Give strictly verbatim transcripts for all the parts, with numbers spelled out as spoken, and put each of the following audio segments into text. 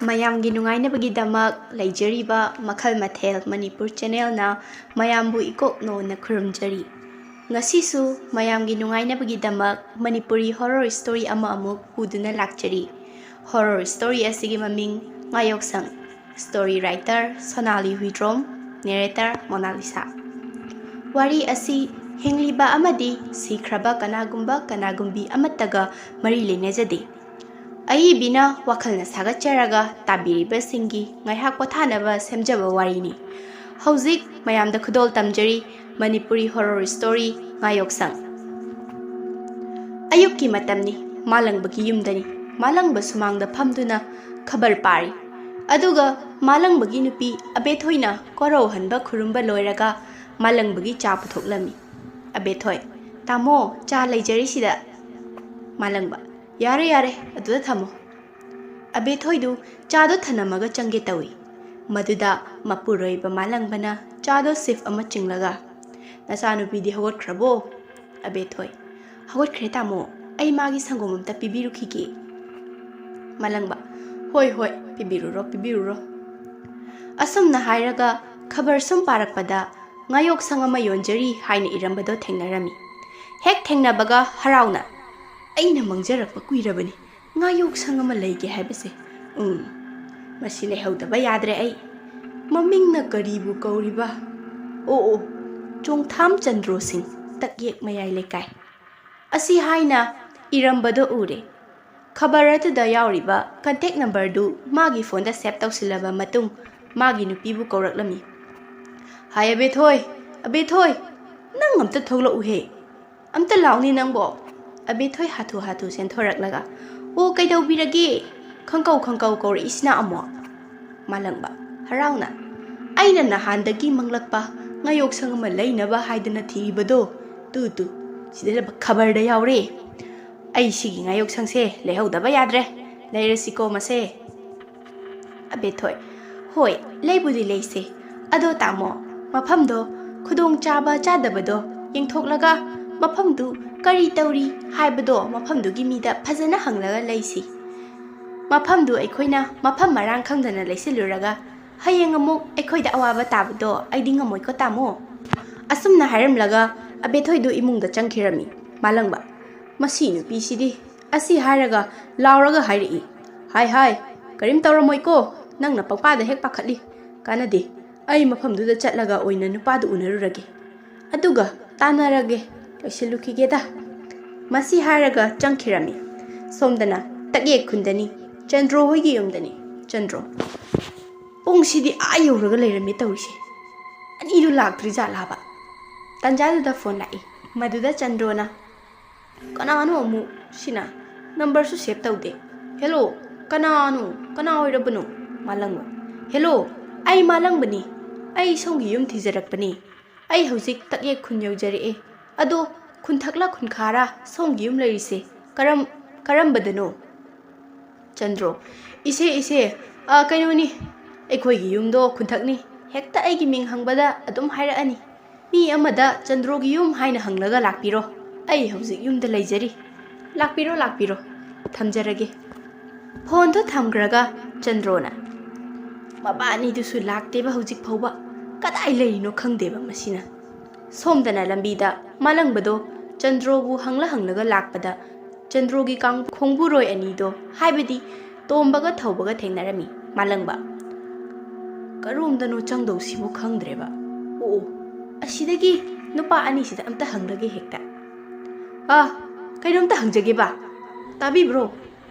ꯃꯌꯥꯝꯒꯤ ꯅꯨꯡꯉꯥꯏꯅꯕꯒꯤꯗꯃꯛ ꯂꯩꯖꯔꯤꯕ ꯃꯈꯜ ꯃꯊꯦꯜ ꯃꯅꯤꯄꯨꯔ ꯆꯦꯅꯦꯜꯅ ꯃꯌꯥꯝꯕꯨ ꯏꯀꯣꯛ ꯅꯣꯟꯅ ꯈꯨꯔꯨꯝꯖꯔꯤ꯫ ꯉꯁꯤꯁꯨ ꯃꯌꯥꯝꯒꯤ ꯅꯨꯡꯉꯥꯏꯅꯕꯒꯤꯗꯃꯛ ꯃꯅꯤꯄꯨꯔꯤ ꯍꯣꯔꯣꯔ ꯁ꯭ꯇꯣꯔꯤ ꯑꯃ ꯑꯃꯨꯛ ꯄꯨꯗꯨꯅ ꯂꯥꯛꯆꯔꯤ꯫ ꯍꯣꯔꯣꯔ ꯁ꯭ꯇꯣꯔꯤ ꯑꯁꯤꯒꯤ ꯃꯃꯤꯡ ꯉꯥꯌꯣꯛꯁꯪ꯫ Story writer Sonali Huidrom. Narrator Monalisa. ꯋꯥꯔꯤ ꯑꯁꯤ ꯍꯤꯡꯂꯤꯕ ꯑꯃꯗꯤ ꯁꯤꯈ꯭ꯔꯕ ꯀꯅꯥꯒꯨꯝꯕ ꯀꯅꯥꯒꯨꯝꯕꯤ ꯑꯃꯠꯇꯒ ꯃꯔꯤ ꯂꯩꯅꯖꯗꯦ꯫ ꯑꯏꯕꯤꯅ ꯋꯥꯈꯜꯅ ꯁꯥꯒꯠꯆꯔꯒ ꯇꯥꯕꯤꯔꯤꯕꯁꯤꯡꯒꯤ ꯉꯥꯏꯍꯥꯛ ꯄꯣꯊꯥꯅꯕ ꯁꯦꯝꯖꯕ ꯋꯥꯔꯤꯅꯤ꯫ ꯍꯧꯖꯤꯛ ꯃꯌꯥꯝꯗ ꯈꯨꯗꯣꯜ ꯇꯝꯖꯔꯤ ꯃꯅꯤꯄꯨꯔꯤ ꯍꯣꯔꯣꯔ ꯁ꯭ꯇꯣꯔꯤ ꯉꯥꯌꯣꯛꯁꯪ꯫ ꯑꯌꯨꯛꯀꯤ ꯃꯇꯝꯅꯤ꯫ ꯃꯥꯂꯪꯕꯒꯤ ꯌꯨꯝꯗꯅꯤ꯫ ꯃꯥꯂꯪꯕ ꯁꯨꯃꯥꯡꯗ ꯐꯝꯗꯨꯅ ꯈꯕꯔ ꯄꯥꯔꯤ꯫ ꯑꯗꯨꯒ ꯃꯥꯂꯪꯕꯒꯤ ꯅꯨꯄꯤ ꯑꯕꯦꯊꯣꯏꯅ ꯀꯣꯔꯧꯍꯟꯕ ꯈꯨꯔꯨꯝꯕ ꯂꯣꯏꯔꯒ ꯃꯥꯂꯪꯕꯒꯤ ꯆꯥ ꯄꯨꯊꯣꯛꯂꯝꯃꯤ꯫ ꯑꯕꯦꯊꯣꯏ, "ꯇꯥꯃꯣ, ꯆꯥ ꯂꯩꯖꯔꯤꯁꯤꯗ꯫" ꯃꯥꯂꯪꯕ, "ꯌꯥꯔꯦ, ꯌꯥꯔꯦ, ꯑꯗꯨꯗ ꯊꯝꯃꯣ꯫" ꯑꯕꯦꯊꯣꯏꯗꯨ ꯆꯥꯗꯣ ꯊꯅꯝꯃꯒ ꯆꯪꯒꯦ ꯇꯧꯏ꯫ ꯃꯗꯨꯗ ꯃꯄꯨꯔꯣꯏꯕ ꯃꯥꯂꯪꯕꯅ ꯆꯥꯗꯣ ꯁꯤꯞ ꯑꯃ ꯆꯤꯡꯂꯒ, "ꯅꯆꯥꯅꯨꯄꯤꯗꯤ ꯍꯧꯒꯠꯈ꯭ꯔꯕꯣ?" ꯑꯕꯦꯊꯣꯏ, "ꯍꯧꯒꯠꯈ꯭ꯔꯦ ꯇꯥꯃꯣ, ꯑꯩ ꯃꯥꯒꯤ ꯁꯪꯒꯣꯝ ꯑꯝꯇ ꯄꯤꯕꯤꯔꯨꯈꯤꯒꯦ꯫" ꯃꯥꯂꯪꯕ, "ꯍꯣꯏ, ꯍꯣꯏ, ꯄꯤꯕꯤꯔꯨꯔꯣ, ꯄꯤꯕꯤꯔꯨꯔꯣ꯫" ꯑꯁꯨꯝꯅ ꯍꯥꯏꯔꯒ ꯈꯕꯔ ꯁꯨꯝ ꯄꯥꯔꯛꯄꯗ ꯉꯥꯌꯣꯛꯁꯪ ꯑꯃ ꯌꯣꯟꯖꯔꯤ ꯍꯥꯏꯅ ꯏꯔꯝꯕꯗꯣ ꯊꯦꯡꯅꯔꯝꯃꯤ꯫ ꯍꯦꯛ ꯊꯦꯡꯅꯕꯒ ꯍꯔꯥꯎꯅ, "ꯑꯩꯅ ꯃꯪꯖꯔꯛꯄ ꯀꯨꯏꯔꯕꯅꯤ, ꯉꯥꯌꯣꯛꯁꯪ ꯑꯃ ꯂꯩꯒꯦ ꯍꯥꯏꯕꯁꯦ꯫ ꯎꯝ, ꯃꯁꯤ ꯂꯩꯍꯧꯗꯕ ꯌꯥꯗ꯭ꯔꯦ ꯑꯩ꯫ ꯃꯃꯤꯡꯅ ꯀꯔꯤꯕꯨ ꯀꯧꯔꯤꯕ? ꯑꯣ, ꯑꯣ, ꯆꯣꯡꯊꯥꯝ ꯆꯟꯗ꯭ꯔꯣ ꯁꯤꯡ, ꯇꯛꯌꯦꯛ ꯃꯌꯥꯏ ꯂꯩꯀꯥꯏ꯫ ꯑꯁꯤ ꯍꯥꯏꯅ ꯏꯔꯝꯕꯗꯣ ꯎꯔꯦ꯫" ꯈꯕꯔ ꯑꯗꯨꯗ ꯌꯥꯎꯔꯤꯕ ꯀꯟꯇꯦꯛ ꯅꯝꯕꯔꯗꯨ ꯃꯥꯒꯤ ꯐꯣꯟꯗ ꯁꯦꯚ ꯇꯧꯁꯤꯜꯂꯕ ꯃꯇꯨꯡ ꯃꯥꯒꯤ ꯅꯨꯄꯤꯕꯨ ꯀꯧꯔꯛꯂꯝꯃꯤ꯫ "ꯍꯥꯏ ꯑꯕꯦꯊꯣꯏ, ꯑꯕꯦꯊꯣꯏ, ꯅꯪ ꯑꯝꯇ ꯊꯣꯛꯂꯛꯎꯍꯦ꯫ ꯑꯝꯇ ꯂꯥꯎꯅꯦ ꯅꯪꯕꯣ꯫" ꯑꯕꯦꯊꯣꯏ ꯍꯥꯊꯨ ꯍꯥꯊꯨ ꯆꯦꯟꯊꯣꯔꯛꯂꯒ, "ꯑꯣ, ꯀꯩꯗꯧꯕꯤꯔꯒꯦ? ꯈꯪꯀꯧ ꯈꯪꯀꯧ ꯀꯧꯔꯛꯏꯁꯤꯅ ꯑꯃꯨꯛ?" ꯃꯥꯂꯪꯕ, ꯍꯔꯥꯎꯅ, "ꯑꯩꯅ ꯅꯍꯥꯟꯗꯒꯤ ꯃꯪꯂꯛꯄ ꯉꯥꯌꯣꯛꯁꯪ ꯑꯃ ꯂꯩꯅꯕ ꯍꯥꯏꯗꯅ ꯊꯤꯔꯤꯕꯗꯣ, ꯇꯨ ꯇꯨ, ꯁꯤꯗ ꯈꯕꯔꯗ ꯌꯥꯎꯔꯦ꯫ ꯑꯩ ꯁꯤꯒꯤ ꯉꯥꯌꯣꯛꯁꯪꯁꯦ ꯂꯩꯍꯧꯗꯕ ꯌꯥꯗ꯭ꯔꯦ꯫ ꯂꯩꯔꯁꯤꯀꯣ ꯃꯁꯦ꯫" ꯑꯕꯦꯊꯣꯏ, "ꯍꯣꯏ, ꯂꯩꯕꯨꯗꯤ ꯂꯩꯁꯦ꯫ ꯑꯗꯣ ꯇꯥꯃꯣ, ꯃꯐꯝꯗꯣ ꯈꯨꯗꯣꯡ ꯆꯥꯕ ꯆꯥꯗꯕꯗꯣ ꯌꯦꯡꯊꯣꯛꯂꯒ ꯃꯐꯝꯗꯨ ꯀꯔꯤ ꯇꯧꯔꯤ ꯍꯥꯏꯕꯗꯣ ꯃꯐꯝꯗꯨꯒꯤ ꯃꯤꯗ ꯐꯖꯅ ꯍꯪꯂꯒ ꯂꯩꯁꯤ꯫" ꯃꯐꯝꯗꯨ ꯑꯩꯈꯣꯏꯅ ꯃꯐꯝ ꯃꯔꯥꯡ ꯈꯪꯗꯅ ꯂꯩꯁꯤꯜꯂꯨꯔꯒ ꯍꯌꯦꯡ ꯑꯃꯨꯛ ꯑꯩꯈꯣꯏꯗ ꯑꯋꯥꯕ ꯇꯥꯕꯗꯣ ꯑꯩꯗꯤ ꯉꯝꯃꯣꯏꯀꯣ ꯇꯥꯃꯣ꯫ ꯑꯁꯨꯝꯅ ꯍꯥꯏꯔꯝꯂꯒ ꯑꯕꯦꯊꯣꯏꯗꯨ ꯏꯃꯨꯡꯗ ꯆꯪꯈꯤꯔꯝꯃꯤ꯫ ꯃꯥꯂꯪꯕ, ꯃꯁꯤ ꯅꯨꯄꯤꯁꯤꯗꯤ, ꯑꯁꯤ ꯍꯥꯏꯔꯒ ꯂꯥꯎꯔꯒ ꯍꯥꯏꯔꯛꯏ꯫ ꯍꯥꯏ ꯍꯥꯏ, ꯀꯔꯤꯝ ꯇꯧꯔꯝꯃꯣꯏꯀꯣ, ꯅꯪꯅ ꯄꯪꯄꯥꯗ ꯍꯦꯛ ꯄꯥꯈꯠꯂꯤ꯫ ꯀꯥꯟꯅꯗꯦ, ꯑꯩ ꯃꯐꯝꯗꯨꯗ ꯆꯠꯂꯒ ꯑꯣꯏꯅ ꯅꯨꯄꯥꯗꯨ ꯎꯅꯔꯨꯔꯒꯦ꯫ ꯑꯗꯨꯒ ꯇꯥꯟꯅꯔꯒꯦ, ꯂꯣꯏꯁꯤꯜꯂꯨꯈꯤꯒꯦꯗ꯫ ꯃꯁꯤ ꯍꯥꯏꯔꯒ ꯆꯪꯈꯤꯔꯝꯃꯤ꯫ ꯁꯣꯝꯗꯅ ꯇꯛꯌꯦꯛ ꯈꯨꯟꯗꯅꯤ, ꯆꯟꯗ꯭ꯔꯣ ꯍꯣꯏꯒꯤ ꯌꯨꯝꯗꯅꯤ꯫ ꯆꯟꯗ꯭ꯔꯣ, ꯄꯨꯡꯁꯤꯗꯤ ꯑꯥ ꯌꯧꯔꯒ ꯂꯩꯔꯝꯃꯦ ꯇꯧꯔꯤꯁꯦ꯫ ꯑꯅꯤꯗꯨ ꯂꯥꯛꯇ꯭ꯔꯤꯖꯥꯠꯂꯥꯕ? ꯇꯥꯟꯖꯥꯗꯨꯗ ꯐꯣꯟ ꯂꯥꯛꯏ꯫ ꯃꯗꯨꯗ ꯆꯟꯗ꯭ꯔꯣꯅ, "ꯀꯅꯥꯅꯣ ꯑꯃꯨꯛ ꯁꯤꯅ? ꯅꯝꯕꯔꯁꯨ ꯁꯦꯚ ꯇꯧꯗꯦ꯫ ꯍꯦꯂꯣ, ꯀꯅꯥꯅꯣ? ꯀꯅꯥ ꯑꯣꯏꯔꯕꯅꯣ?" ꯃꯥꯂꯪꯕ, "ꯍꯦꯂꯣ, ꯑꯩ ꯃꯥꯂꯪꯕꯅꯤ꯫ ꯑꯩ ꯁꯣꯝꯒꯤ ꯌꯨꯝ ꯊꯤꯖꯔꯛꯄꯅꯤ꯫ ꯑꯩ ꯍꯧꯖꯤꯛ ꯇꯛꯌꯦꯛ ꯈꯨꯟ ꯌꯧꯖꯔꯛꯑꯦ꯫ ꯑꯗꯣ ꯈꯨꯟꯊꯛꯂ ꯈꯨꯟꯈꯥꯔ ꯁꯣꯝꯒꯤ ꯌꯨꯝ ꯂꯩꯔꯤꯁꯦ? ꯀꯔꯝ-, ꯀꯔꯝꯕꯗꯅꯣ?" ꯆꯟꯗ꯭ꯔꯣ, "ꯏꯆꯦ, ꯏꯆꯦ, ꯑ, ꯀꯩꯅꯣꯅꯤ, ꯑꯩꯈꯣꯏꯒꯤ ꯌꯨꯝꯗꯣ ꯈꯨꯟꯊꯛꯅꯤ꯫ ꯍꯦꯛꯇ ꯑꯩꯒꯤ ꯃꯤꯡ ꯍꯪꯕꯗ ꯑꯗꯨꯝ ꯍꯥꯏꯔꯛꯑꯅꯤ꯫ ꯃꯤ ꯑꯃꯗ ꯆꯟꯗ꯭ꯔꯣꯒꯤ ꯌꯨꯝ ꯍꯥꯏꯅ ꯍꯪꯂꯒ ꯂꯥꯛꯄꯤꯔꯣ꯫ ꯑꯩ ꯍꯧꯖꯤꯛ ꯌꯨꯝꯗ ꯂꯩꯖꯔꯤ꯫ ꯂꯥꯛꯄꯤꯔꯣ, ꯂꯥꯛꯄꯤꯔꯣ꯫ ꯊꯝꯖꯔꯒꯦ꯫" ꯐꯣꯟꯗꯣ ꯊꯝꯈ꯭ꯔꯒ ꯆꯟꯗ꯭ꯔꯣꯅ, "ꯃꯕꯥꯅꯤꯗꯨꯁꯨ ꯂꯥꯛꯇꯦꯕ ꯍꯧꯖꯤꯛ ꯐꯥꯎꯕ꯫ ꯀꯗꯥꯏ ꯂꯩꯔꯤꯅꯣ ꯈꯪꯗꯦꯕ ꯃꯁꯤꯅ꯫" ꯁꯣꯝꯗꯅ ꯂꯝꯕꯤꯗ ꯃꯥꯂꯪꯕꯗꯣ ꯆꯟꯗ꯭ꯔꯣꯕꯨ ꯍꯪꯂ ꯍꯪꯂꯒ ꯂꯥꯛꯄꯗ ꯆꯟꯗ꯭ꯔꯣꯒꯤ ꯀꯥꯡ-, ꯈꯣꯡꯕꯨꯔꯣꯏ ꯑꯅꯤꯗꯣ, ꯍꯥꯏꯕꯗꯤ ꯇꯣꯝꯕꯒ ꯊꯧꯕꯒ ꯊꯦꯡꯅꯔꯝꯃꯤ꯫ ꯃꯥꯂꯪꯕ, "ꯀꯔꯣꯝꯗꯅꯣ ꯆꯪꯗꯧꯁꯤꯕꯨ ꯈꯪꯗ꯭ꯔꯦꯕ꯫ ꯑꯣ, ꯑꯣ, ꯑꯁꯤꯗꯒꯤ ꯅꯨꯄꯥ ꯑꯅꯤꯁꯤꯗ ꯑꯝꯇ ꯍꯪꯂꯒꯦ ꯍꯦꯛꯇ꯫ ꯑ, ꯀꯩꯅꯣꯝꯇ ꯍꯪꯖꯒꯦꯕ꯫ ꯇꯥꯕꯤꯕ꯭ꯔꯣ?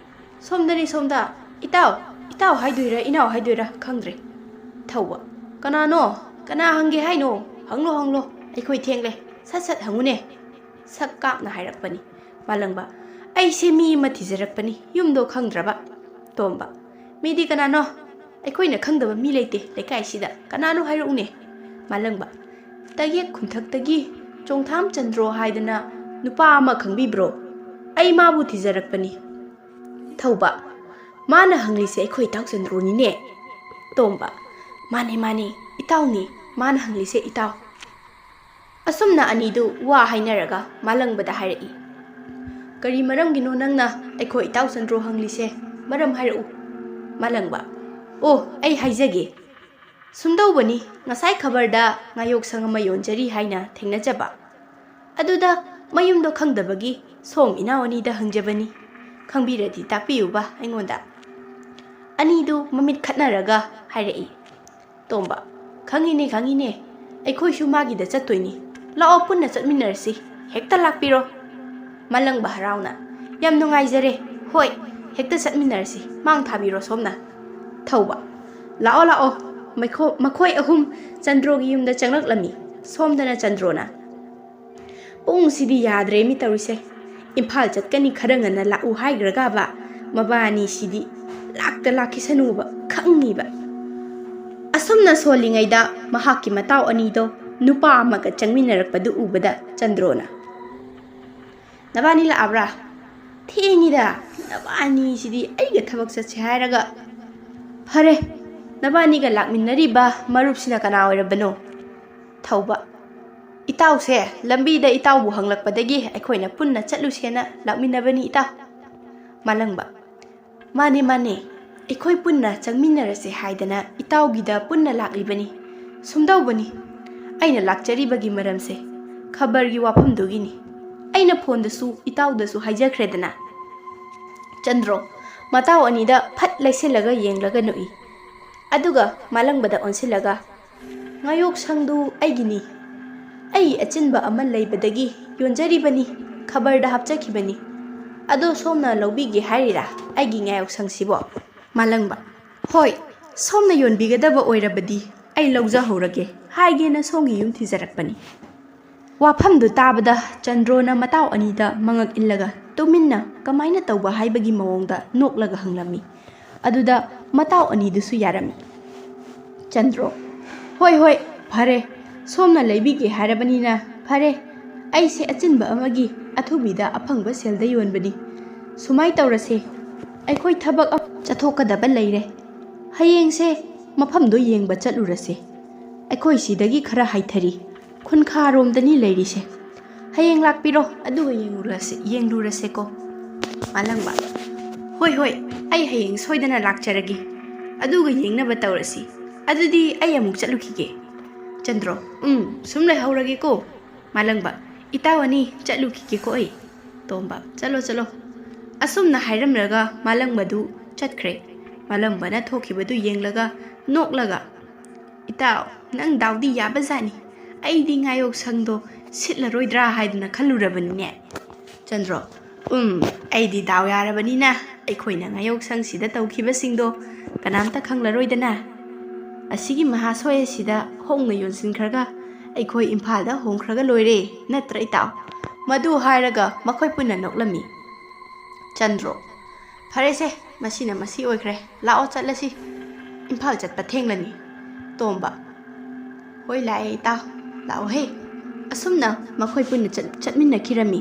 ꯁꯣꯝꯗꯅꯤ, ꯁꯣꯝꯗ꯫ ꯏꯇꯥꯎ, ꯏꯇꯥꯎ ꯍꯥꯏꯗꯣꯏꯔꯥ, ꯏꯅꯥꯎ ꯍꯥꯏꯗꯣꯏꯔꯥ ꯈꯪꯗ꯭ꯔꯦ꯫" ꯊꯧꯕ, "ꯀꯅꯥꯅꯣ? ꯀꯅꯥ ꯍꯪꯒꯦ ꯍꯥꯏꯅꯣ? ꯍꯪꯂꯣ, ꯍꯪꯂꯣ꯫ ꯑꯩꯈꯣꯏ ꯊꯦꯡꯂꯦ꯫ ꯁꯠ ꯁꯠ ꯍꯪꯉꯨꯅꯦ꯫" ꯁꯛ ꯀꯥꯞꯅ ꯍꯥꯏꯔꯛꯄꯅꯤ꯫ ꯃꯥꯂꯪꯕ, "ꯑꯩꯁꯦ ꯃꯤ ꯑꯃ ꯊꯤꯖꯔꯛꯄꯅꯤ, ꯌꯨꯝꯗꯣ ꯈꯪꯗ꯭ꯔꯕ꯫" ꯇꯣꯝꯕ, "ꯃꯤꯗꯤ ꯀꯅꯥꯅꯣ? ꯑꯩꯈꯣꯏꯅ ꯈꯪꯗꯕ ꯃꯤ ꯂꯩꯇꯦ ꯂꯩꯀꯥꯏꯁꯤꯗ꯫ ꯀꯅꯥꯅꯣ ꯍꯥꯏꯔꯛꯎꯅꯦ꯫" ꯃꯥꯂꯪꯕ, "ꯇꯌꯦꯛ ꯈꯨꯟꯊꯛꯇꯒꯤ ꯆꯣꯡꯊꯥꯝ ꯆꯟꯗ꯭ꯔꯣ ꯍꯥꯏꯗꯅ ꯅꯨꯄꯥ ꯑꯃ ꯈꯪꯕꯤꯕ꯭ꯔꯣ? ꯑꯩ ꯃꯥꯕꯨ ꯊꯤꯖꯔꯛꯄꯅꯤ꯫" ꯊꯧꯕ, "ꯃꯥꯅ ꯍꯪꯂꯤꯁꯦ ꯑꯩꯈꯣꯏ ꯏꯇꯥꯎ ꯆꯟꯗ꯭ꯔꯣꯅꯤꯅꯦ꯫" ꯇꯣꯝꯕ, "ꯃꯥꯅꯦ, ꯃꯥꯅꯦ, ꯏꯇꯥꯎꯅꯤ, ꯃꯥꯅ ꯍꯪꯂꯤꯁꯦ ꯏꯇꯥꯎ꯫" ꯑꯁꯨꯝꯅ ꯑꯅꯤꯗꯨ ꯋꯥ ꯍꯥꯏꯅꯔꯒ ꯃꯥꯂꯪꯕꯗ ꯍꯥꯏꯔꯛꯏ, "ꯀꯔꯤ ꯃꯔꯝꯒꯤꯅꯣ ꯅꯪꯅ ꯑꯩꯈꯣꯏ ꯏꯇꯥꯎ ꯆꯟꯗ꯭ꯔꯣ ꯍꯪꯂꯤꯁꯦ? ꯃꯔꯝ ꯍꯥꯏꯔꯛꯎ꯫ ꯃꯥꯂꯪꯕ, ꯑꯣ, ꯑꯩ ꯍꯥꯏꯖꯒꯦ꯫ ꯁꯨꯝꯗꯧꯕꯅꯤ, ꯉꯁꯥꯏ ꯈꯕꯔꯗ ꯉꯥꯌꯣꯛꯁꯪ ꯑꯃ ꯌꯣꯟꯖꯔꯤ ꯍꯥꯏꯅ ꯊꯦꯡꯅꯖꯕ꯫ ꯑꯗꯨꯗ ꯃꯌꯨꯝꯗꯣ ꯈꯪꯗꯕꯒꯤ ꯁꯣꯝ ꯏꯅꯥꯎ ꯑꯅꯤꯗ ꯍꯪꯖꯕꯅꯤ꯫ ꯈꯪꯕꯤꯔꯗꯤ ꯇꯥꯛꯄꯤꯌꯨꯕ ꯑꯩꯉꯣꯟꯗ꯫ ꯑꯅꯤꯗꯨ ꯃꯃꯤꯠ ꯈꯠꯅꯔꯒ ꯍꯥꯏꯔꯛꯏ꯫ ꯇꯣꯝꯕ, ꯈꯪꯉꯤꯅꯦ, ꯈꯪꯉꯤꯅꯦ, ꯑꯩꯈꯣꯏꯁꯨ ꯃꯥꯒꯤꯗ ꯆꯠꯇꯣꯏꯅꯤ꯫ ꯂꯥꯛꯑꯣ, ꯄꯨꯟꯅ ꯆꯠꯃꯤꯟꯅꯔꯁꯤ꯫ ꯍꯦꯛꯇ ꯂꯥꯛꯄꯤꯔꯣ꯫ ꯃꯥꯂꯪꯕ ꯍꯔꯥꯎꯅ, ꯌꯥꯝ ꯅꯨꯡꯉꯥꯏꯖꯔꯦ꯫ ꯍꯣꯏ, ꯍꯦꯛꯇ ꯆꯠꯃꯤꯟꯅꯔꯁꯤ꯫ ꯃꯥꯡ ꯊꯥꯕꯤꯔꯣ ꯁꯣꯝꯅ꯫ ꯊꯧꯕ, ꯂꯥꯛꯑꯣ, ꯂꯥꯛꯑꯣ꯫ ꯃꯩꯈꯣ-, ꯃꯈꯣꯏ ꯑꯍꯨꯝ ꯆꯟꯗ꯭ꯔꯣꯒꯤ ꯌꯨꯝꯗ ꯆꯪꯂꯛꯂꯝꯃꯤ꯫ ꯁꯣꯝꯗꯅ ꯆꯟꯗ꯭ꯔꯣꯅ, ꯄꯨꯡꯁꯤꯗꯤ ꯌꯥꯗ꯭ꯔꯦꯃꯤ ꯇꯧꯔꯤꯁꯦ꯫ ꯏꯝꯐꯥꯜ ꯆꯠꯀꯅꯤ ꯈꯔ ꯉꯟꯅ ꯂꯥꯛꯎ ꯍꯥꯏꯈ꯭ꯔꯒꯕ ꯃꯕꯥꯅꯤꯁꯤꯗꯤ ꯂꯥꯛꯇ ꯂꯥꯛꯈꯤꯁꯅꯨꯕ ꯈꯪꯉꯤꯕ꯫ ꯑꯁꯨꯝꯅ ꯁꯣꯜꯂꯤꯉꯩꯗ ꯃꯍꯥꯛꯀꯤ ꯃꯇꯥꯎ ꯑꯅꯤꯗꯣ ꯅꯨꯄꯥ ꯑꯃꯒ ꯆꯪꯃꯤꯟꯅꯔꯛꯄꯗꯨ ꯎꯕꯗ ꯆꯟꯗ꯭ꯔꯣꯅ, "ꯅꯕꯥꯅꯤ ꯂꯥꯛꯑꯕ꯭ꯔꯥ? ꯊꯦꯡꯉꯤꯗ, ꯅꯕꯥꯅꯤꯁꯤꯗꯤ ꯑꯩꯒ ꯊꯕꯛ ꯆꯠꯁꯦ ꯍꯥꯏꯔꯒ꯫ ꯐꯔꯦ, ꯅꯕꯥꯅꯤꯒ ꯂꯥꯛꯃꯤꯟꯅꯔꯤꯕ ꯃꯔꯨꯞꯁꯤꯅ ꯀꯅꯥ ꯑꯣꯏꯔꯕꯅꯣ?" ꯊꯧꯕ, "ꯏꯇꯥꯎꯁꯦ ꯂꯝꯕꯤꯗ ꯏꯇꯥꯎꯕꯨ ꯍꯪꯂꯛꯄꯗꯒꯤ ꯑꯩꯈꯣꯏꯅ ꯄꯨꯟꯅ ꯆꯠꯂꯨꯁꯦꯅ ꯂꯥꯛꯃꯤꯟꯅꯕꯅꯤ ꯏꯇꯥꯎ꯫" ꯃꯥꯂꯪꯕ, "ꯃꯥꯅꯦ, ꯃꯥꯅꯦ, ꯑꯩꯈꯣꯏ ꯄꯨꯟꯅ ꯆꯪꯃꯤꯟꯅꯔꯁꯦ ꯍꯥꯏꯗꯅ ꯏꯇꯥꯎꯒꯤꯗ ꯄꯨꯟꯅ ꯂꯥꯛꯂꯤꯕꯅꯤ꯫ ꯁꯨꯝꯗꯧꯕꯅꯤ, ꯑꯩꯅ ꯂꯥꯛꯆꯔꯤꯕꯒꯤ ꯃꯔꯝꯁꯦ ꯈꯕꯔꯒꯤ ꯋꯥꯐꯝꯗꯨꯒꯤꯅꯤ꯫ ꯑꯩꯅ ꯐꯣꯟꯗꯁꯨ ꯏꯇꯥꯎꯗꯁꯨ ꯍꯥꯏꯖꯈ꯭ꯔꯦꯗꯅ꯫" ꯆꯟꯗ꯭ꯔꯣ ꯃꯇꯥꯎ ꯑꯅꯤꯗ ꯐꯠ ꯂꯩꯁꯤꯜꯂꯒ ꯌꯦꯡꯂꯒ ꯅꯣꯛꯏ꯫ ꯑꯗꯨꯒ ꯃꯥꯂꯪꯕꯗ ꯑꯣꯟꯁꯤꯜꯂꯒ, "ꯉꯥꯌꯣꯛꯁꯪꯗꯨ ꯑꯩꯒꯤꯅꯤ꯫ ꯑꯩ ꯑꯆꯤꯟꯕ ꯑꯃ ꯂꯩꯕꯗꯒꯤ ꯌꯣꯟꯖꯔꯤꯕꯅꯤ, ꯈꯕꯔꯗ ꯍꯥꯞꯆꯈꯤꯕꯅꯤ꯫ ꯑꯗꯣ ꯁꯣꯝꯅ ꯂꯧꯕꯤꯒꯦ ꯍꯥꯏꯔꯤꯔꯥ ꯑꯩꯒꯤ ꯉꯥꯌꯣꯛꯁꯪꯁꯤꯕꯣ?" ꯃꯥꯂꯪꯕ, "ꯍꯣꯏ, ꯁꯣꯝꯅ ꯌꯣꯟꯕꯤꯒꯗꯕ ꯑꯣꯏꯔꯕꯗꯤ ꯑꯩ ꯂꯧꯖꯍꯧꯔꯒꯦ ꯍꯥꯏꯒꯦꯅ ꯁꯣꯝꯒꯤ ꯌꯨꯝ ꯊꯤꯖꯔꯛꯄꯅꯤ꯫" ꯋꯥꯐꯝꯗꯨ ꯇꯥꯕꯗ ꯆꯟꯗ꯭ꯔꯣꯅ ꯃꯇꯥꯎ ꯑꯅꯤꯗ ꯃꯉꯛ ꯏꯜꯂꯒ ꯇꯨꯃꯤꯟꯅ ꯀꯃꯥꯏꯅ ꯇꯧꯕ ꯍꯥꯏꯕꯒꯤ ꯃꯑꯣꯡꯗ ꯅꯣꯛꯂꯒ ꯍꯪꯂꯝꯃꯤ꯫ ꯑꯗꯨꯗ ꯃꯇꯥꯎ ꯑꯅꯤꯗꯨꯁꯨ ꯌꯥꯔꯝꯃꯤ꯫ ꯆꯟꯗ꯭ꯔꯣ, "ꯍꯣꯏ, ꯍꯣꯏ, ꯐꯔꯦ, ꯁꯣꯝꯅ ꯂꯩꯕꯤꯒꯦ ꯍꯥꯏꯔꯕꯅꯤꯅ ꯐꯔꯦ꯫ ꯑꯩꯁꯦ ꯑꯆꯤꯟꯕ ꯑꯃꯒꯤ ꯑꯊꯨꯕꯤꯗ ꯑꯐꯪꯕ ꯁꯦꯜꯗ ꯌꯣꯟꯕꯅꯤ꯫ ꯁꯨꯃꯥꯏ ꯇꯧꯔꯁꯦ, ꯑꯩꯈꯣꯏ ꯊꯕꯛ ꯑꯃ ꯆꯠꯊꯣꯛꯀꯗꯕ ꯂꯩꯔꯦ꯫ ꯍꯌꯦꯡꯁꯦ ꯃꯐꯝꯗꯣ ꯌꯦꯡꯕ ꯆꯠꯂꯨꯔꯁꯦ꯫ ꯑꯩꯈꯣꯏ ꯁꯤꯗꯒꯤ ꯈꯔ ꯍꯥꯏꯊꯔꯤ, ꯈꯨꯟꯈꯥꯔꯣꯝꯗꯅꯤ ꯂꯩꯔꯤꯁꯦ꯫ ꯍꯌꯦꯡ ꯂꯥꯛꯄꯤꯔꯣ, ꯑꯗꯨꯒ ꯌꯦꯡꯂꯨꯔꯁꯦ, ꯌꯦꯡꯂꯨꯔꯁꯦꯀꯣ꯫" ꯃꯥꯂꯪꯕ, "ꯍꯣꯏ, ꯍꯣꯏ, ꯑꯩ ꯍꯌꯦꯡ ꯁꯣꯏꯗꯅ ꯂꯥꯛꯆꯔꯒꯦ꯫ ꯑꯗꯨꯒ ꯌꯦꯡꯅꯕ ꯇꯧꯔꯁꯤ꯫ ꯑꯗꯨꯗꯤ ꯑꯩ ꯑꯃꯨꯛ ꯆꯠꯂꯨꯈꯤꯒꯦ꯫" ꯆꯟꯗ꯭ꯔꯣ, "ꯎꯝ, ꯁꯨꯝ ꯂꯩꯍꯧꯔꯒꯦꯀꯣ꯫" ꯃꯥꯂꯪꯕ, "ꯏꯇꯥꯎ ꯑꯅꯤ ꯆꯠꯂꯨꯈꯤꯒꯦꯀꯣ ꯑꯩ꯫" ꯇꯣꯝꯕ, "ꯆꯠꯂꯣ, ꯆꯠꯂꯣ꯫" ꯑꯁꯨꯝꯅ ꯍꯥꯏꯔꯝꯂꯒ ꯃꯥꯂꯪꯕꯗꯨ ꯆꯠꯈ꯭ꯔꯦ꯫ ꯃꯥꯂꯪꯕꯅ ꯊꯣꯛꯈꯤꯕꯗꯨ ꯌꯦꯡꯂꯒ, ꯅꯣꯛꯂꯒ, "ꯏꯇꯥꯎ, ꯅꯪ ꯗꯥꯎꯗꯤ ꯌꯥꯕꯖꯥꯠꯅꯤ꯫ ꯑꯩꯗꯤ ꯉꯥꯌꯣꯛꯁꯪꯗꯣ ꯁꯤꯠꯂꯔꯣꯏꯗ꯭ꯔꯥ ꯍꯥꯏꯗꯨꯅ ꯈꯜꯂꯨꯔꯕꯅꯤꯅꯦ꯫" ꯆꯟꯗ꯭ꯔꯣ, "ꯎꯝ, ꯑꯩꯗꯤ ꯗꯥꯎ ꯌꯥꯔꯕꯅꯤꯅ ꯑꯩꯈꯣꯏꯅ ꯉꯥꯌꯣꯛꯁꯪꯁꯤꯗ ꯇꯧꯈꯤꯕꯁꯤꯡꯗꯣ ꯀꯅꯥꯝꯇ ꯈꯪꯂꯔꯣꯏꯗꯅ꯫ ꯑꯁꯤꯒꯤ ꯃꯍꯥꯁꯣꯏ ꯑꯁꯤꯗ ꯍꯣꯡꯅ ꯌꯣꯟꯁꯤꯟꯈ꯭ꯔꯒ ꯑꯩꯈꯣꯏ ꯏꯝꯐꯥꯜꯗ ꯍꯣꯡꯈ꯭ꯔꯒ ꯂꯣꯏꯔꯦ, ꯅꯠꯇ꯭ꯔ ꯏꯇꯥꯎ?" ꯃꯗꯨ ꯍꯥꯏꯔꯒ ꯃꯈꯣꯏ ꯄꯨꯟꯅ ꯅꯣꯛꯂꯝꯃꯤ꯫ ꯆꯟꯗ꯭ꯔꯣ, "ꯐꯔꯦꯁꯦ, ꯃꯁꯤꯅ ꯃꯁꯤ ꯑꯣꯏꯈ꯭ꯔꯦ꯫ ꯂꯥꯛꯑꯣ ꯆꯠꯂꯁꯤ꯫ ꯏꯝꯐꯥꯜ ꯆꯠꯄ ꯊꯦꯡꯂꯅꯤ꯫" ꯇꯣꯝꯕ, "ꯍꯣꯏ ꯂꯥꯛꯑꯦ ꯏꯇꯥꯎ, ꯂꯥꯛꯑꯣꯍꯦ꯫" ꯑꯁꯨꯝꯅ ꯃꯈꯣꯏ ꯄꯨꯟꯅ ꯆꯠ-, ꯆꯠꯃꯤꯟꯅꯈꯤꯔꯝꯃꯤ꯫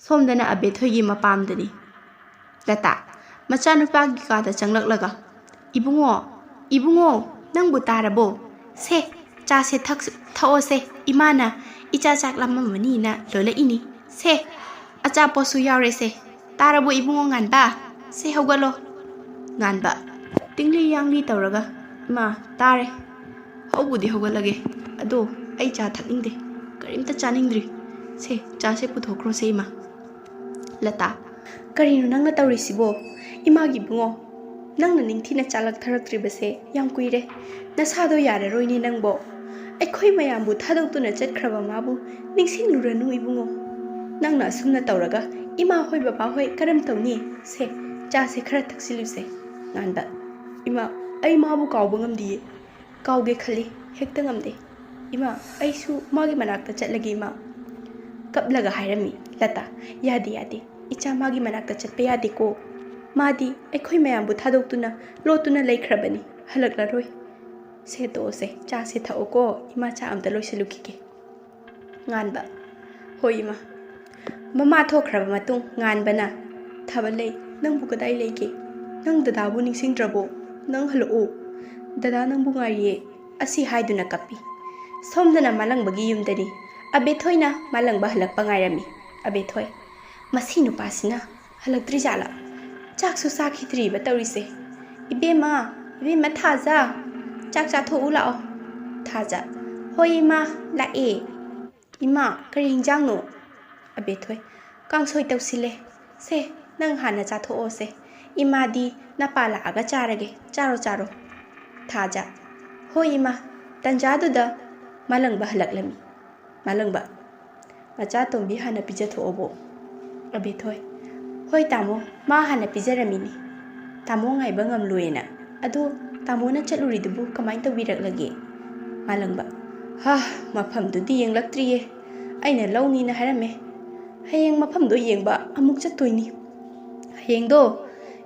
ꯁꯣꯝꯗꯅ ꯑꯕꯦꯊꯣꯏꯒꯤ ꯃꯄꯥꯝꯗꯅꯤ꯫ ꯂꯇꯥ, ꯃꯆꯥꯅꯨꯄꯥꯒꯤ ꯀꯥꯗ ꯆꯪꯂꯛꯂꯒ, "ꯏꯕꯨꯡꯉꯣ, ꯏꯕꯨꯡꯉꯣ, ꯅꯪꯕꯨ ꯇꯥꯔꯕꯣ? ꯁꯦ, ꯆꯥꯁꯦ ꯊꯛ-, ꯊꯛꯑꯣꯁꯦ, ꯏꯃꯥꯅ ꯏꯆꯥ ꯆꯥꯛ ꯂꯥꯝꯃꯝꯃꯅꯤꯅ ꯂꯣꯜꯂꯛꯏꯅꯤ꯫ ꯁꯦ, ꯑꯆꯥꯄꯣꯠꯁꯨ ꯌꯥꯎꯔꯦꯁꯦ꯫ ꯇꯥꯔꯕꯣ ꯏꯕꯨꯡꯉꯣ ꯉꯥꯟꯕ? ꯁꯦ, ꯍꯧꯒꯠꯂꯣ꯫" ꯉꯥꯟꯕ, ꯇꯤꯡꯂꯤ ꯌꯥꯡꯂꯤ ꯇꯧꯔꯒ, "ꯏꯃꯥ, ꯇꯥꯔꯦ꯫ ꯍꯧꯕꯨꯗꯤ ꯍꯧꯒꯠꯂꯒꯦ꯫ ꯑꯗꯣ ꯑꯩ ꯆꯥ ꯊꯛꯅꯤꯡꯗꯦ꯫ ꯀꯔꯤꯝꯇ ꯆꯥꯅꯤꯡꯗ꯭ꯔꯤ꯫ ꯁꯦ, ꯆꯥꯁꯦ ꯄꯨꯊꯣꯛꯈ꯭ꯔꯣꯁꯦ ꯏꯃꯥ꯫" ꯂꯇꯥ, "ꯀꯔꯤꯅꯣ ꯅꯪꯅ ꯇꯧꯔꯤꯁꯤꯕꯣ? ꯏꯃꯥꯒꯤ ꯏꯕꯨꯡꯉꯣ, ꯅꯪꯅ ꯅꯤꯡꯊꯤꯅ ꯆꯥ ꯂꯥꯛꯊꯔꯛꯇ꯭ꯔꯤꯕꯁꯦ ꯌꯥꯝ ꯀꯨꯏꯔꯦ꯫ ꯅꯁꯥꯗꯣ ꯌꯥꯔꯔꯣꯏꯅꯦ ꯅꯪꯕꯣ꯫ ꯑꯩꯈꯣꯏ ꯃꯌꯥꯝꯕꯨ ꯊꯥꯗꯣꯛꯇꯨꯅ ꯆꯠꯈ꯭ꯔꯕ ꯃꯥꯕꯨ ꯅꯤꯡꯁꯤꯡꯂꯨꯔꯅꯨ ꯏꯕꯨꯡꯉꯣ꯫ ꯅꯪꯅ ꯑꯁꯨꯝꯅ ꯇꯧꯔꯒ ꯏꯃꯥ ꯍꯣꯏ ꯕꯕꯥ ꯍꯣꯏ ꯀꯔꯝ ꯇꯧꯅꯤ? ꯁꯦ, ꯆꯥꯁꯦ ꯈꯔ ꯊꯛꯆꯤꯜꯂꯨꯁꯦ꯫" ꯉꯥꯟꯕ, "ꯏꯃꯥ, ꯑꯩ ꯃꯥꯕꯨ ꯀꯥꯎꯕ ꯉꯝꯗꯤꯌꯦ꯫ ꯀꯥꯎꯒꯦ ꯈꯜꯂꯤ, ꯍꯦꯛꯇ ꯉꯝꯗꯦ꯫ ꯏꯃꯥ, ꯑꯩꯁꯨ ꯃꯥꯒꯤ ꯃꯅꯥꯛꯇ ꯆꯠꯂꯒꯦ ꯏꯃꯥ꯫" ꯀꯞꯂꯒ ꯍꯥꯏꯔꯝꯃꯤ ꯂꯇꯥ꯫ "ꯌꯥꯗꯦ, ꯌꯥꯗꯦ꯫ ꯏꯆꯥ ꯃꯥꯒꯤ ꯃꯅꯥꯛꯇ ꯆꯠꯄ ꯌꯥꯗꯦꯀꯣ꯫ ꯃꯥꯗꯤ ꯑꯩꯈꯣꯏ ꯃꯌꯥꯝꯕꯨ ꯊꯥꯗꯣꯛꯇꯨꯅ ꯂꯣꯠꯇꯨꯅ ꯂꯩꯈ꯭ꯔꯕꯅꯤ, ꯍꯜꯂꯛꯂꯔꯣꯏ꯫ ꯁꯦ, ꯇꯣꯛꯑꯣꯁꯦ, ꯆꯥꯁꯦ ꯊꯛꯑꯣꯀꯣ, ꯏꯃꯥ ꯆꯥ ꯑꯝꯇ ꯂꯣꯏꯁꯤꯜꯂꯨꯈꯤꯒꯦ꯫" ꯉꯥꯟꯕ, "ꯍꯣꯏ ꯏꯃꯥ꯫" ꯃꯃꯥ ꯊꯣꯛꯈ꯭ꯔꯕ ꯃꯇꯨꯡ ꯉꯥꯟꯕꯅ, "ꯊꯥꯕꯜꯂꯩ, ꯅꯪꯕꯨ ꯀꯗꯥꯏ ꯂꯩꯒꯦ? ꯅꯪ ꯗꯗꯥꯕꯨ ꯅꯤꯡꯁꯤꯡꯗ꯭ꯔꯕꯣ? ꯅꯪ ꯍꯜꯂꯛꯑꯣ꯫ ꯗꯗꯥ ꯅꯪꯕꯨ ꯉꯥꯏꯔꯤꯌꯦ꯫" ꯑꯁꯤ ꯍꯥꯏꯗꯨꯅ ꯀꯞꯄꯤ꯫ ꯁꯣꯝꯗꯅ ꯃꯥꯂꯪꯕꯒꯤ ꯌꯨꯝꯗꯅꯤ꯫ ꯑꯕꯦꯊꯣꯏꯅ ꯃꯥꯂꯪꯕ ꯍꯜꯂꯛꯄ ꯉꯥꯏꯔꯝꯃꯤ꯫ ꯑꯕꯦꯊꯣꯏ, "ꯃꯁꯤ ꯅꯨꯄꯥꯁꯤꯅ ꯍꯜꯂꯛꯇ꯭ꯔꯤꯖꯥꯠꯂꯥ? ꯆꯥꯛꯁꯨ ꯆꯥꯈꯤꯗ꯭ꯔꯤꯕ ꯇꯧꯔꯤꯁꯦ꯫ "ꯏꯕꯦꯝꯃ, ꯏꯕꯦꯝꯃ ꯊꯥꯖ, ꯆꯥꯛ ꯆꯥꯊꯣꯛꯎ ꯂꯥꯛꯑꯣ꯫" ꯊꯥꯖ, "ꯍꯣꯏ ꯏꯃꯥ, ꯂꯥꯛꯑꯦ꯫" "ꯏꯃꯥ, ꯀꯔꯤ ꯍꯤꯟꯖꯥꯡꯅꯣ?" ꯑꯕꯦꯊꯣꯏ, "ꯀꯥꯡꯁꯣꯏ ꯇꯧꯁꯤꯜꯂꯦ꯫ ꯁꯦ, ꯅꯪ ꯍꯥꯟꯅ ꯆꯥꯊꯣꯛꯑꯣꯁꯦ꯫ ꯏꯃꯥꯗꯤ ꯅꯄꯥ ꯂꯥꯛꯑꯒ ꯆꯥꯔꯒꯦ꯫ ꯆꯥꯔꯣ, ꯆꯥꯔꯣ꯫" ꯊꯥꯖ, "ꯍꯣꯏ ꯏꯃꯥ꯫" ꯇꯟꯖꯥꯗꯨꯗ ꯃꯥꯂꯪꯕ ꯍꯜꯂꯛꯂꯝꯃꯤ꯫ ꯃꯥꯂꯪꯕ, "ꯃꯆꯥꯇꯣꯝꯕꯤ ꯍꯥꯟꯅ ꯄꯤꯖꯊꯣꯛꯑꯣꯕꯣ꯫" ꯑꯕꯦꯊꯣꯏ, "ꯍꯣꯏ ꯇꯥꯃꯣ, ꯃꯥ ꯍꯥꯟꯅ ꯄꯤꯖꯔꯝꯃꯤꯅꯤ꯫ ꯇꯥꯃꯣ ꯉꯥꯏꯕ ꯉꯝꯂꯣꯏꯅ꯫ ꯑꯗꯣ ꯇꯥꯃꯣꯅ ꯆꯠꯂꯨꯔꯤꯗꯨꯕꯨ ꯀꯃꯥꯏꯅ ꯇꯧꯕꯤꯔꯛꯂꯒꯦ?" ꯃꯥꯂꯪꯕ, "ꯍꯥ, ꯃꯐꯝꯗꯨꯗꯤ ꯌꯦꯡꯂꯛꯇ꯭ꯔꯤꯌꯦ꯫ ꯑꯩꯅ ꯂꯧꯅꯤꯅ ꯍꯥꯏꯔꯝꯃꯦ꯫ ꯍꯌꯦꯡ ꯃꯐꯝꯗꯣ ꯌꯦꯡꯕ ꯑꯃꯨꯛ ꯆꯠꯇꯣꯏꯅꯤ꯫ ꯍꯌꯦꯡꯗꯣ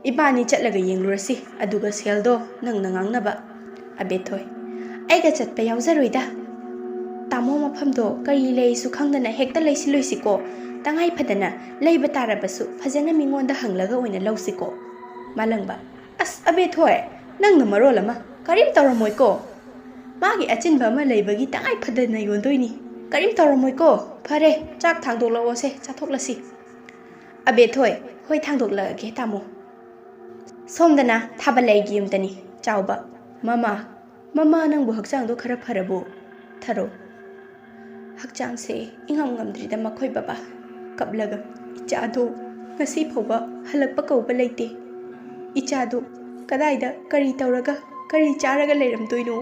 ꯏꯕꯥꯅꯤ ꯆꯠꯂꯒ ꯌꯦꯡꯂꯨꯔꯁꯤ, ꯑꯗꯨꯒ ꯁꯦꯜꯗꯣ ꯅꯪꯅ ꯉꯥꯡꯅꯕ꯫" ꯑꯕꯦꯊꯣꯏ, "ꯑꯩꯒ ꯆꯠꯄ ꯌꯥꯎꯖꯔꯣꯏꯗ꯫ ꯇꯥꯃꯣ, ꯃꯐꯝꯗꯣ ꯀꯔꯤ ꯂꯩꯁꯨ ꯈꯪꯗꯅ ꯍꯦꯛꯇ ꯂꯩꯁꯤꯜꯂꯣꯏꯁꯤꯀꯣ꯫ ꯇꯉꯥꯏ ꯐꯗꯅ ꯂꯩꯕ ꯇꯥꯔꯕꯁꯨ ꯐꯖꯅ ꯃꯤꯉꯣꯟꯗ ꯍꯪꯂꯒ ꯑꯣꯏꯅ ꯂꯧꯁꯤꯀꯣ꯫" ꯃꯥꯂꯪꯕ, "ꯑꯁ ꯑꯕꯦꯊꯣꯏ, ꯅꯪꯅ ꯃꯔꯣꯜ ꯑꯃ ꯀꯔꯤꯝ ꯇꯧꯔꯝꯃꯣꯏꯀꯣ꯫ ꯃꯥꯒꯤ ꯑꯆꯤꯟꯕ ꯑꯃ ꯂꯩꯕꯒꯤ ꯇꯉꯥꯏ ꯐꯗꯅ ꯌꯣꯟꯗꯣꯏꯅꯤ꯫ ꯀꯔꯤꯝ ꯇꯧꯔꯝꯃꯣꯏꯀꯣ꯫ ꯐꯔꯦ, ꯆꯥꯛ ꯊꯥꯡꯗꯣꯛꯂꯛꯑꯣꯁꯦ, ꯆꯥꯊꯣꯛꯂꯁꯤ꯫" ꯑꯕꯦꯊꯣꯏ, "ꯍꯣꯏ, ꯊꯥꯡꯗꯣꯛꯂꯛꯑꯒꯦ ꯇꯥꯃꯣ꯫" ꯁꯣꯝꯗꯅ ꯊꯥꯕꯂꯩꯒꯤ ꯌꯨꯝꯗꯅꯤ꯫ ꯆꯥꯎꯕ, "ꯃꯃꯥ, ꯃꯃꯥ, ꯅꯪꯕꯨ ꯍꯛꯆꯥꯡꯗꯣ ꯈꯔ ꯐꯔꯕꯣ?" ꯊꯔꯣ, "ꯍꯛꯆꯥꯡꯁꯦ ꯏꯉꯝ ꯉꯝꯗ꯭ꯔꯤꯗ ꯃꯈꯣꯏ ꯕꯕꯥ꯫ ꯀꯞꯂꯒ, ꯏꯆꯥꯗꯣ ꯉꯁꯤ ꯐꯥꯎꯕ ꯍꯜꯂꯛꯄ ꯀꯧꯕ ꯂꯩꯇꯦ꯫ ꯏꯆꯥꯗꯣ ꯀꯗꯥꯏꯗ ꯀꯔꯤ ꯇꯧꯔꯒ ꯀꯔꯤ ꯆꯥꯔꯒ ꯂꯩꯔꯝꯗꯣꯏꯅꯣ?"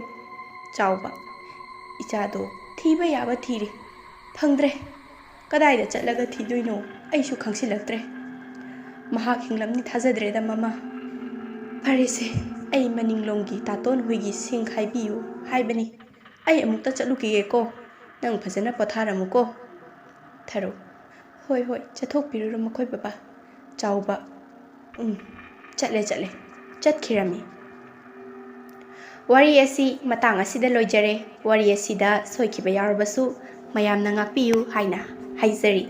ꯆꯥꯎꯕ, "ꯏꯆꯥꯗꯣ ꯊꯤꯕ ꯌꯥꯕ ꯊꯤꯔꯦ, ꯐꯪꯗ꯭ꯔꯦ꯫ ꯀꯗꯥꯏꯗ ꯆꯠꯂꯒ ꯊꯤꯗꯣꯏꯅꯣ ꯑꯩꯁꯨ ꯈꯪꯁꯤꯜꯂꯛꯇ꯭ꯔꯦ꯫ ꯃꯍꯥꯛ ꯍꯤꯡꯂꯝꯅꯤ ꯊꯥꯖꯗ꯭ꯔꯦꯗ ꯃꯃꯥ꯫ ꯐꯔꯦꯁꯦ, ꯑꯩ ꯃꯅꯤꯡꯂꯣꯝꯒꯤ ꯇꯥꯇꯣꯟ ꯍꯨꯏꯒꯤ ꯁꯤꯡ ꯈꯥꯏꯕꯤꯌꯨ ꯍꯥꯏꯕꯅꯤ꯫ ꯑꯩ ꯑꯃꯨꯛꯇ ꯆꯠꯂꯨꯈꯤꯒꯦꯀꯣ꯫ ꯅꯪ ꯐꯖꯅ ꯄꯣꯊꯥꯔꯝꯃꯨꯀꯣ꯫" ꯊꯔꯣ, "ꯍꯣꯏ, ꯍꯣꯏ, ꯆꯠꯊꯣꯛꯄꯤꯔꯨꯔꯣ ꯃꯈꯣꯏ ꯕꯕꯥ꯫" ꯆꯥꯎꯕ, "ꯎꯝ, ꯆꯠꯂꯦ, ꯆꯠꯂꯦ꯫" ꯆꯠꯈꯤꯔꯝꯃꯤ꯫ ꯋꯥꯔꯤ ꯑꯁꯤ ꯃꯇꯥꯡ ꯑꯁꯤꯗ ꯂꯣꯏꯖꯔꯦ꯫ ꯋꯥꯔꯤ ꯑꯁꯤꯗ ꯁꯣꯏꯈꯤꯕ ꯌꯥꯎꯔꯕꯁꯨ ꯃꯌꯥꯝꯅ ꯉꯥꯛꯄꯤꯌꯨ ꯍꯥꯏꯅ ꯍꯥꯏꯖꯔꯤ꯫